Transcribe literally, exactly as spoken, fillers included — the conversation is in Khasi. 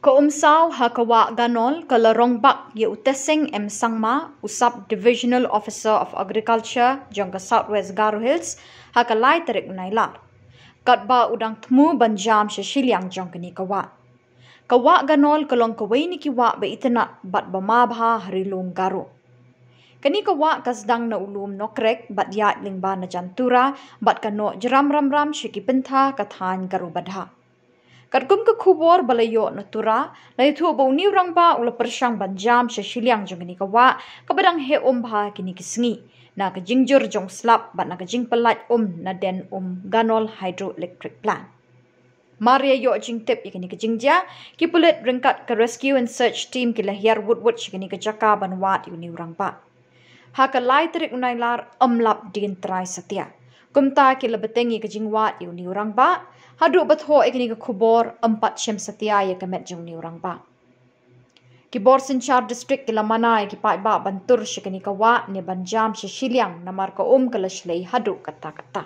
Ka umsaw ha ka wah Ganol ka la rong bak ïa u Teseng M Sangma, u Sub Divisional Officer of Agriculture jong ka South West Garo Hills, ha ka lai tarik u Nailar, katba u dang thmu ban jam sha shiliang jong kane ka wah. Ka wah Ganol ka long kawei na ki wah ba itynnad bad ba ma bha ha Ri Lum Garo. Kane ka wah ka sdang na u lum Nokrek bad ïaid lyngba na jan Tura bad ka noh jram ram ram sha ki pyntha ka thaiñ Garo Badha. Katkum ka khubor ba la ïoh na Tura, la ïathuh ba une u rangbah u la pyrshang ban jam sha shiliang jong kane ka wah kaba dang heh um bha kine ki sngi, na ka jingjur jong u slap bad na ka jingpyllait um na den um Ganol Hydroelectric Plant. Mar ïa ïoh jingtip ïa kane ka jingjia, ki pulit ryngkat ka Rescue and Search Team ki la hiar wut wut sha kane ka jaka ban wad ïa une u rangbah. Ha ka lai tarik u Nailar ym lap dien trai satia. Kumta ki la bteng ïa ka jingwad ïa une u rangbah, haduh ba thoh ïa kane ka khubor ym pat shem satia ïa ka met jong une u rangbah. Ki bor synshar district ki la mana ïa ki paidbah ban tur sha kane ka wah ne ban jam sha shiliang namar ka um ka la shlei haduh katta katta.